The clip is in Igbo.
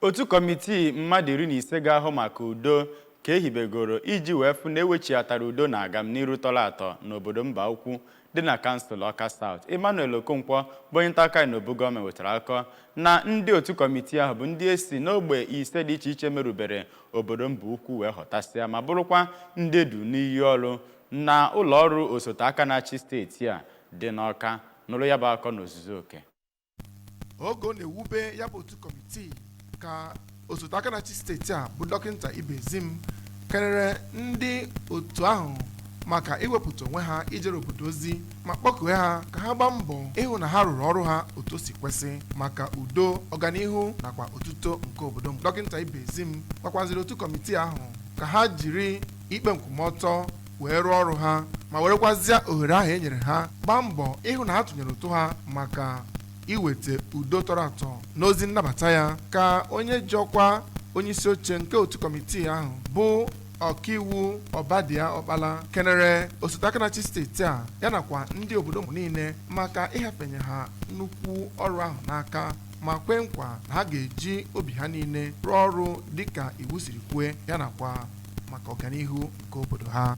Otu kọmitii mmadụ 15 ga-ahụ maka udo ka ehibegoro iji wee fụ na ewechighatara udo na agamniru tọrọ atọ n'obodo Mbaukwu dị na kansụl Ọka South. Emmanuel Okonkwo, bụ onye nta akụkọ anyị n'obu gọọmenti, wetara akụkọ na ndị otu kọmitii ahụ bụ ndị esi n'ogbe ise dị iche iche merubere obodo Mbaukwu wee ghọtasịa, ma bụrụkwa ndị edu n'iyi ọrụ na ụlọ ọrụ osote aka na-achị steeti a dị n'Ọka. Nụrụ ya bụ akụkọ n'ozuzu oke. Oge ọ na-ewube ya bụ otu kọmitii, ka osote aka na-achị steeti a bụ Dọkịta Ibezim kelere ndị otu ahụ maka iwepụta onwe ha ijere obodo ozi, ma kpọkue ha ka ha gbaa mbọ ịhụ na ha rụrụ ọrụ ha otu o si kwesị maka udo, ọganihu nakwa otuto nke obodo. Dọkịta Ibezim gwakwaziri otu kọmitii ahụ ka ha jiri ikpe nkwụmọtọ wee rụọ ọrụ ha, ma werekwazịa ohere ahụ e nyere ha gbaa mbọ ịhụ na ha tụnyere ụtụ ha maka iweta udo tọrọ atọ. N'ozi nnabata ya, ka onye ji ọkwa onyeisi oche nke otu kọmitii ahụ bụ Ọkaiwu Ọbadia Ọkpala kenere osote aka na-achị steeti a ya nakwa ndị obodo niile maka ịhafenye ha nnukwu ọrụ ahụ n'aka, ma kwee nkwa na ha ga-eji obi ha niile rụọ ọrụ dịka iwu siri kwue ya nakwa maka ọganihu nke obodo ha.